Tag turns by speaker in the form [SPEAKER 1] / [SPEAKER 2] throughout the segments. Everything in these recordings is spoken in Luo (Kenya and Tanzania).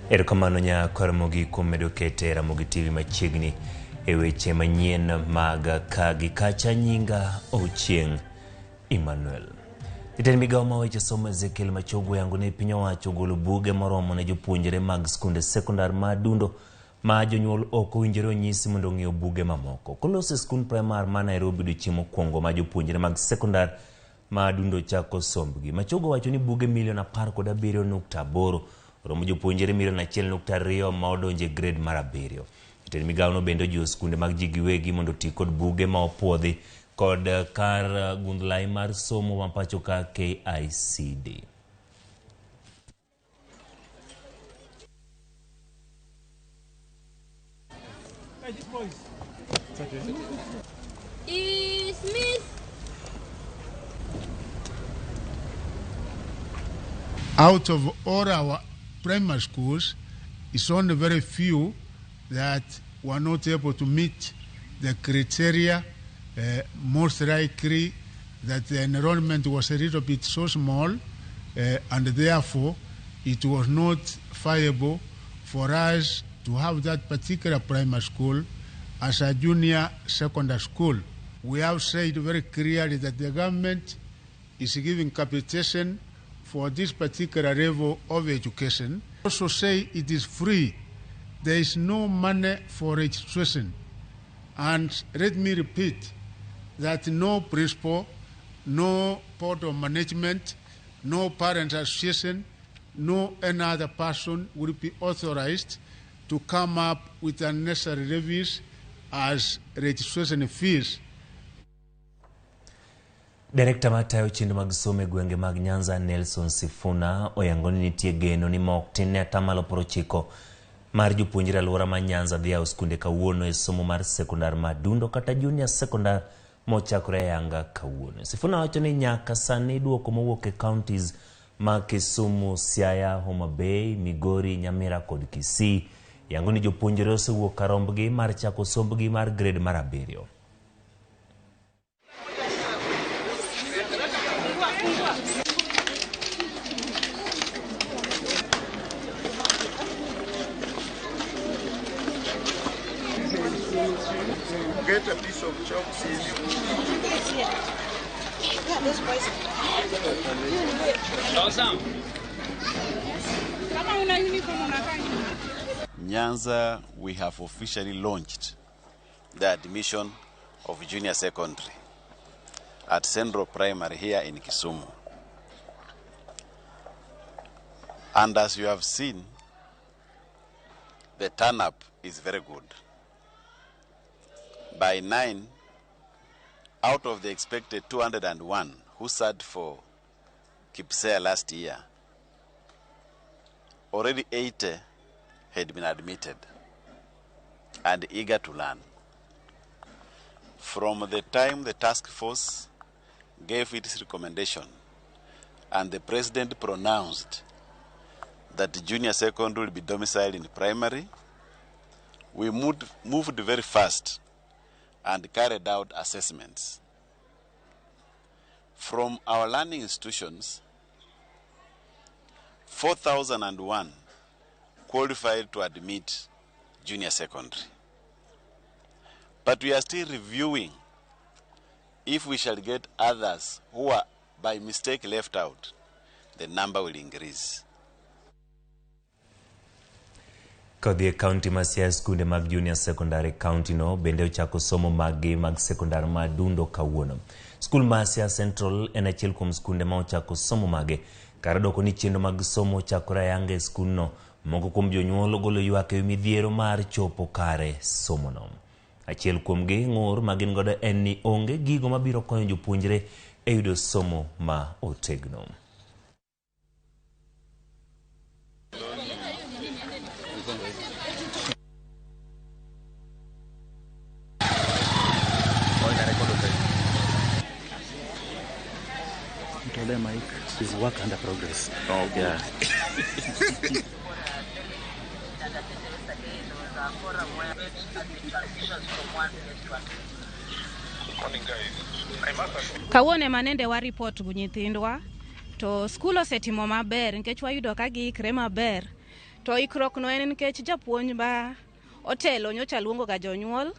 [SPEAKER 1] Erokamano nya Ramogi kuom medo kete Ramogi TV machiegni e weche manyien mag ka gi kacha. Nyinga Ochieng' Emmanuel. Jatend migawo ma weche somo Ezekiel Machogu oyango ni piny owacho ogolo buge moromo ne jopuonjre mag skunde sekondar ma Adundo ma jonyuol ok owinjore onyisi mondo ong'iew buge mamoko. Koloso e skund primar ma Nairobi odiochieng' mokwongo ma jopuonjre mag sekondar ma Adundo chako sombgi. Machogu owacho ni buge milion 17.8 oromo jopuonjre milion 1.2 ma odonjo e grade mar 7. Jatend migawono bende ojiwo skunde mag ji giwegi mondo oti kod buge ma opuodhi kod kar gundlai mar somo ma pacho ka KICD.
[SPEAKER 2] Dismiss.
[SPEAKER 3] Out of all our primary schools, it's only very few that were not able to meet the criteria, most likely that the enrollment was a little bit so small, and therefore it was not viable for us to have that particular primary school as a junior secondary school. We have said very clearly that the government is giving capitation for this particular level of education. Also say it is free. There is no money for registration. And let me repeat that no principal, no board of management, no parent association, no any other person will be authorized to come up with unnecessary levies as registration fees.
[SPEAKER 1] Direkta matayo chenro mag somo e gwenge mag Nyanza Nelson Sifuna oyango ni nitie geno ni ma ok tin ne atamalo 90 mar jopuonjre alwora ma Nyanza dhi yawo skunde kawuono e somo mar sekondar ma Adundo kata junior sekondar mochakore ayanga kawuono. Sifuna wacho ni nyaka sani duoko mowuok e counties ma Kisumu, Siaya, Homa Bay, Migori, Nyamira kod Kisii yango ni jopuonjre osewuok kar rombgi mar chako sombgi mar grade mar 7.
[SPEAKER 4] Get a piece of chalk,
[SPEAKER 5] Yeah, those boys.
[SPEAKER 6] Awesome.
[SPEAKER 5] Kama una uniform unakaa
[SPEAKER 4] Nyanza, we have officially launched the admission of junior secondary at Central Primary here in Kisumu. And as you have seen, the turn-up is very good. By 9, out of the expected 201 who sat for KPSEA last year, already 80 had been admitted and eager to learn. From the time the task force gave its recommendation and the president pronounced that junior secondary will be domiciled in primary, we moved very fast and carried out assessments. From our learning institutions, 4,001 qualified to admit junior secondary. But we are still reviewing if we shall get others who are by mistake left out, the number will increase.
[SPEAKER 1] Kodhi e kaunti ma Siaya, skunde mag junior secondary kaunti no bende ochako somo maggi mag sekondar ma Adundo kawuono. Skul ma Siaya Central en achiel kuom skunde ma ochako somo mage. Kar dwoko ni chenro mag somo ochakore ayanga e skundno, moko kuom jonyuol ogolo ywak ewi midhiero mar chopo kare somono. Achiel kuomgi ng'ur ma gin godo en ni onge gigo mabiro konyo jopuonjre e yudo somo ma otegno.
[SPEAKER 7] Is work under progress.
[SPEAKER 4] Oh, okay.
[SPEAKER 7] Yeah.
[SPEAKER 2] koro amoya bet as it transitions from one place to another.
[SPEAKER 5] Kawuono ema nende wa report gi nyithindwa to skul osetimo maber nikech wayudo ka giikre maber. To ikruok no en nikech japuonj ma otelo nyocha luongo ga jonyuol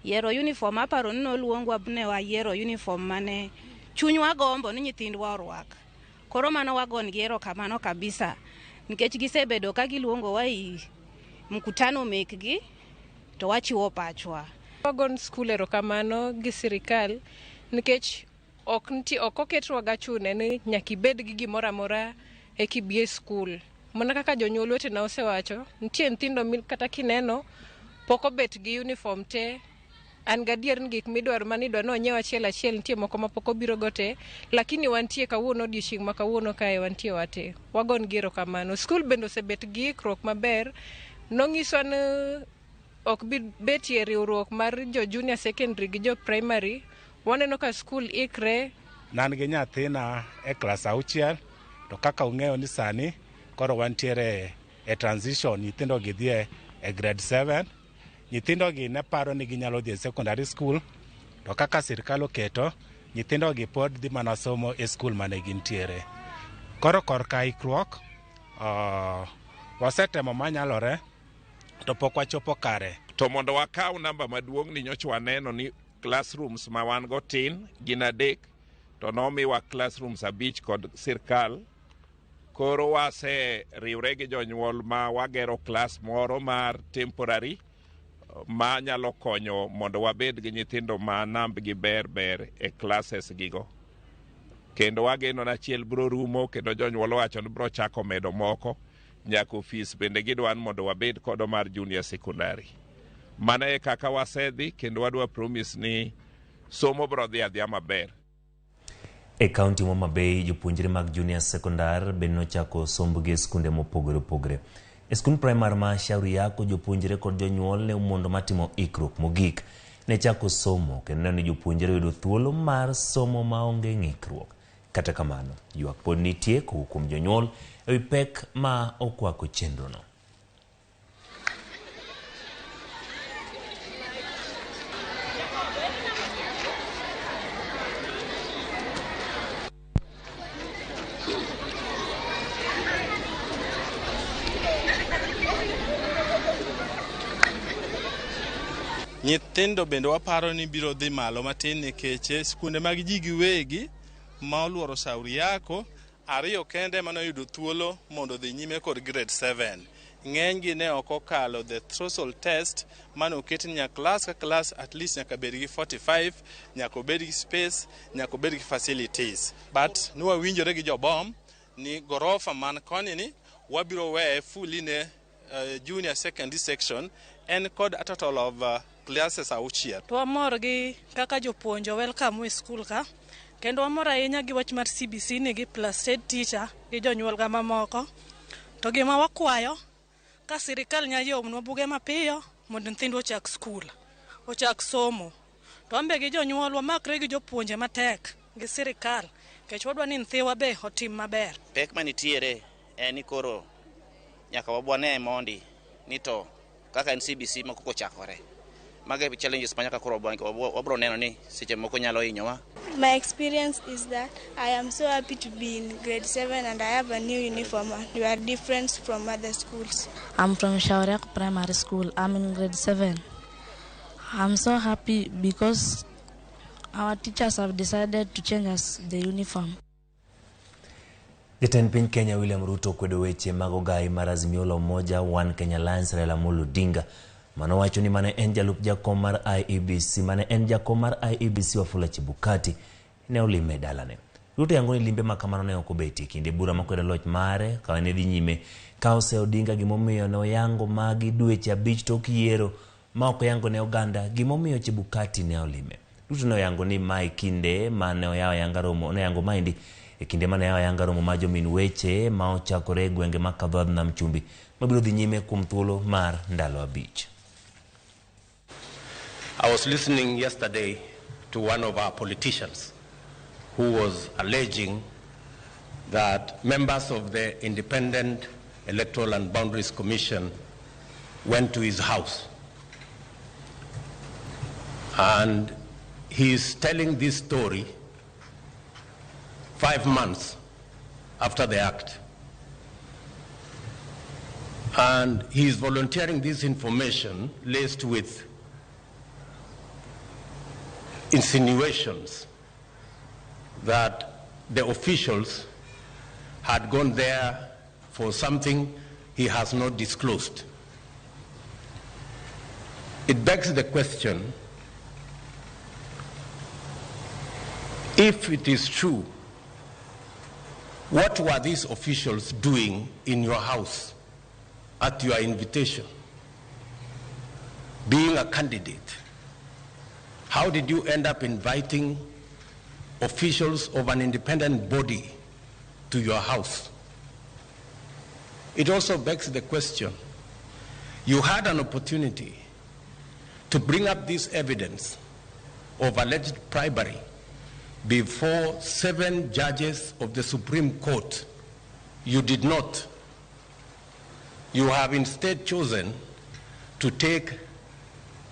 [SPEAKER 5] yiero uniform. Aparo ni noluongwa ne wayiero uniform mane chunywa gombo ni nyithindwa orwak. Koro mano wagon gi erokamano kabisa nikech gisebedo ka giluongowa i mkutano mekgi to wachiwo pachwa.
[SPEAKER 6] Wagon skul erokamano gi sirikal nikech ok nitie ok oketwa gachune ni nyaka ibed gi gimoro amora eka ibi e skul. Mana kaka jonyuol wetena osewacho, nitie nyithindo kata kineno pok obet gi uniform te. An gadier ni gik midwaro manidwa ni onyiew achiel achiel nitie moko mapok obiro go te, lakini wantie kawuono, odiochieng' ma kawuono kae wantie wate. Wagon gi erokamano. Skul bende osebet gi ikruok maber. Nonyiswa ni ok bi betie riwruok mar jo junior secondary gi jo primary. Waneno ka skul ikre.
[SPEAKER 8] Nan gi nyathina e klas 6, to kaka ung'eyo ni sani koro wantiere e transition, nyithindo gi dhi e grade 7. Nyithindo gi ne paro ni ginyalo dhi e secondary school, to kaka sirkal oketo, nyithindo gi pod dhi mana somo e skul mane gintiere. Koro korka ikruok, wasetemo manyalore, to pok wachopo kare.
[SPEAKER 9] To mondo wakaw namba maduong' ni nyocha waneno ni classrooms ma wan go tin gin 3, to nomiwa classrooms 5 kod sirkal. Koro wase riwre gi jonyuol ma wagero class moro mar temporary ma nyalo konyo mondo wabed gi nyithindo ma nambgi ber ber e classes gigo. Kendo wageno ni achiel biro rumo, kendo jonyuol owacho ni biro chako medo moko nyaka ofis bende gidwa ni mondo wabed kodo mar junior secondary. Mano e kaka wasedhi, kendo wadwa promise ni somo biro dhi adhiya maber.
[SPEAKER 1] E kaunti ma Homa Bay, jopuonjre mag junior secondary bende nochako sombgi e skunde mopogore opogore. E skund primar ma Shauri Yako, jopuonjre kod jonyuol ne omondo matimo ikruok mogik ne chako somo kendo neno ni jopuonjre oyudo thuolo mar somo maonge ng'ikruok. Kata kamano, ywak pod nitie kowuok kuom jonyuol e wi pek ma okwako chenrono.
[SPEAKER 10] Nyithindo bende waparo ni biro dhi malo matin nikech skunde mag ji giwegi ma oluoro Shauri Yako 2 kende mane oyudo thuolo mondo odhi nyime kod grade 7. Ng'enygi ne ok okalo the threshold test mane oket ni nyaka class ka class at least nyaka bed gi 45, nyaka obed gi space, nyaka obed gi facilities. But ne wawinjore gi jobom ni gorofa man koni ni wabiro weye fully ne junior secondary section en kod a total of classes 6.
[SPEAKER 11] To wamor gi kaka jopuonj welcome e skul ka, kendo wamor ahinya gi wach mar CBC ni gi plus head teacher gi jonyuol ga mamoko. To gima wakwayo ka sirikal nyalo omonwa buge mapiyo mondo nyithindwa ochak skul, ochak somo. To wan be gi jonyuol wamakre gi jopuonje matek gi sirikal nikech wadwa ni nyithiwa be otim maber.
[SPEAKER 12] Pek manitiere en ni koro nyaka wabwane mondi ni to kaka en CBC ma koko ochakore. Mago e challenges ma nyaka koro wabro neno ni seche moko nyalo hinyowa.
[SPEAKER 13] My experience is that I am so happy to be in grade 7 and I have a new uniform and we are different from other schools.
[SPEAKER 14] I'm from Shauriako Primary School. I'm in grade 7. I'm so happy because our teachers have decided to change us the uniform.
[SPEAKER 1] Jatend piny Kenya William Ruto okwedo weche mag ogai mar Azimio la Umoja One Kenya Alliance Raila Amolo Odinga manowacho ni mane en jalup jakom mar IEBC mane en jakom mar IEBC Wafula Chebukati ne olime e dalane. Ruto yango ni limbe ma kamano ne ok obetie kinde bura makwedo loch mare ka ne dhi nyime ka oseyo Odinga gimomiyo ne oyango magi dweche 5 tok yiero ma ok oyango ne oganda gimomiyo Chebukati ne olime. Ruto ne oyango ni mae kinde mane oyawo ayanga romo ne oyango maendi e kinde mane oyawo ayanga romo mar jomin weche ma ochakore e gwenge ma kadho nam chumbi mabiro dhi nyime kuom thuolo mar ndalo 5.
[SPEAKER 15] I was listening yesterday to one of our politicians who was alleging that members of the Independent Electoral and Boundaries Commission went to his house. And he is telling this story 5 months after the act. And he is volunteering this information laced with insinuations that the officials had gone there for something he has not disclosed. It begs the question, if it is true, what were these officials doing in your house at your invitation? Being a candidate, how did you end up inviting officials of an independent body to your house? It also begs the question, you had an opportunity to bring up this evidence of alleged bribery before 7 judges of the Supreme Court. You did not. You have instead chosen to take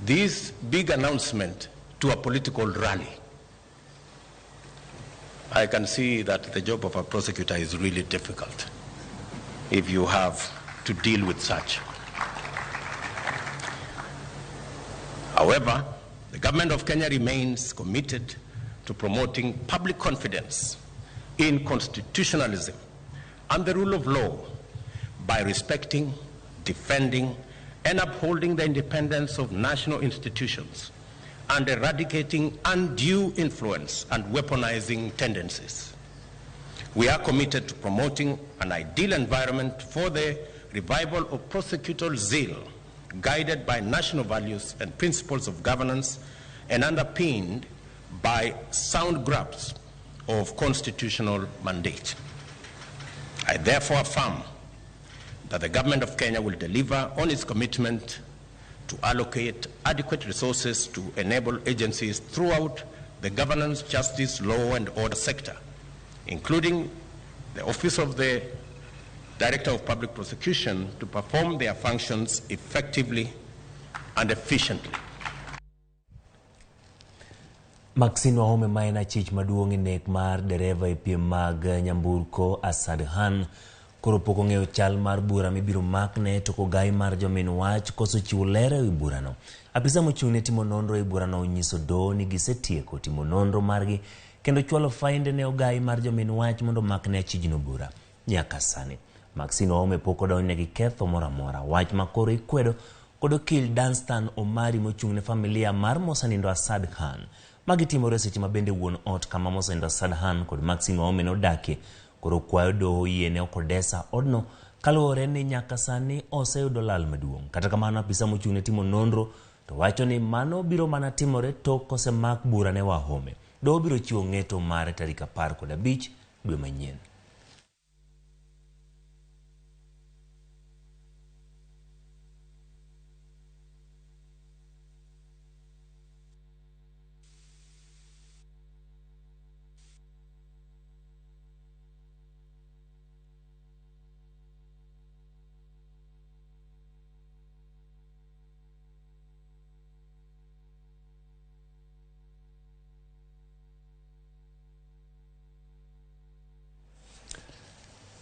[SPEAKER 15] this big announcement to a political rally. I can see that the job of a prosecutor is really difficult if you have to deal with such. However, the government of Kenya remains committed to promoting public confidence in constitutionalism and the rule of law by respecting, defending, and upholding the independence of national institutions and eradicating undue influence and weaponizing tendencies. We are committed to promoting an ideal environment for the revival of prosecutorial zeal, guided by national values and principles of governance and underpinned by sound grasp of constitutional mandate. I therefore affirm that the government of Kenya will deliver on its commitment to allocate adequate resources to enable agencies throughout the governance, justice, law, and order sector, including the Office of the Director of Public Prosecution, to perform their functions effectively and efficiently.
[SPEAKER 1] Maxine Wahome ma en achich maduong' e nek mar dereva e piem mag nyamburko Asad Khan koro pok ong'eyo chal mar bura mibiro makne to kogai mar jomin wach koso chiwo ler ewi burano. Apisa mochung' ne timo nonro e burano onyiso doho ni gisetieko timo nonro margi kendo chwalo fainde ne ogai mar jomin wach mondo makne achijno bura. Nyaka sani Maxine Wahome pok odonjne gi ketho moro amora, wach ma koro ikwedo kod okil Danstan Omari mochung' ne familia mar mosenindo Asad Khan. Magi timore seche ma bende wuon ot kama mosenindo Asad Khan kod Maxine Wahome nodakie koro kwayo doho yiene okodesa odno kaluwore ni nyaka sani oseyudo lal maduong'. Kata kamano apisa mochung' ne timo nonro to wacho ni mano biro mana timore tok kosemak bura ne Wahome. Doho biro chiwo ng'eto mare tarik 15 dwe manyien.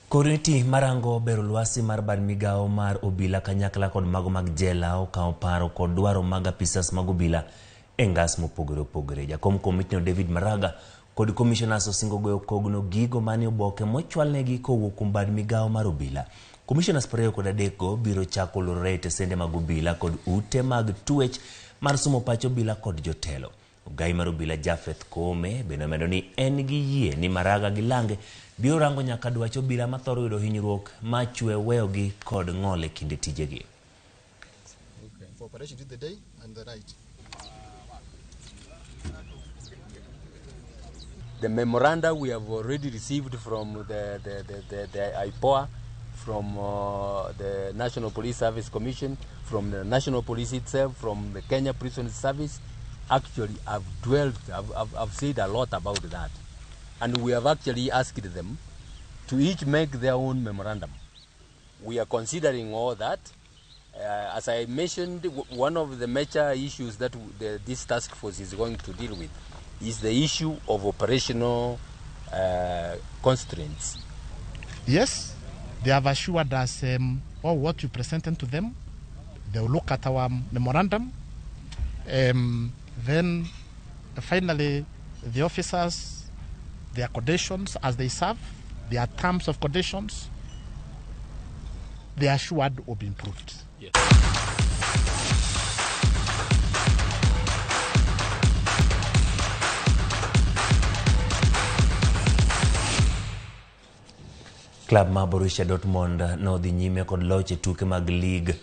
[SPEAKER 1] Komiti marango bero lwasi mar bad migawo mar obila kanyakla kod mago mag jela okawo paro kod dwaro mag apisas mag obila e ngas mopogore opogore. Jakom komitino David Maraga kod commissioners osingo goyo kogno gigo mane oboke mochwalnegi kowuok kuom bad migawo mar obila. Commissioners 23 go biro chako lorore e tesende mag obila kod ute mag twech mar somo pach obila kod jotelo. Ogai mar obila Japheth Koome bende omedo ni en gi yie ni Maraga gi Lange biro rango nyaka dwach obila mathoro yudo hinyruok machwe weyogi kod ng'ol e kinde tijegi.
[SPEAKER 16] Okay. For operation during the day and the night.
[SPEAKER 17] The memoranda we have already received from the IPOA, from the National Police Service Commission, from the National Police itself, from the Kenya Prison Service, actually I've said a lot about that. And we have actually asked them to each make their own memorandum. We are considering all that, As I mentioned, one of the major issues that this task force is going to deal with is the issue of operational constraints.
[SPEAKER 18] Yes, they have assured us all what you presented to them. They will look at our memorandum. Then finally, the officers, their conditions as they serve, their terms of conditions, they are assured will be improved.
[SPEAKER 10] Yes.
[SPEAKER 1] Klab mar Borussia Dortmund nodhi nyime kod loch e tuke mag lig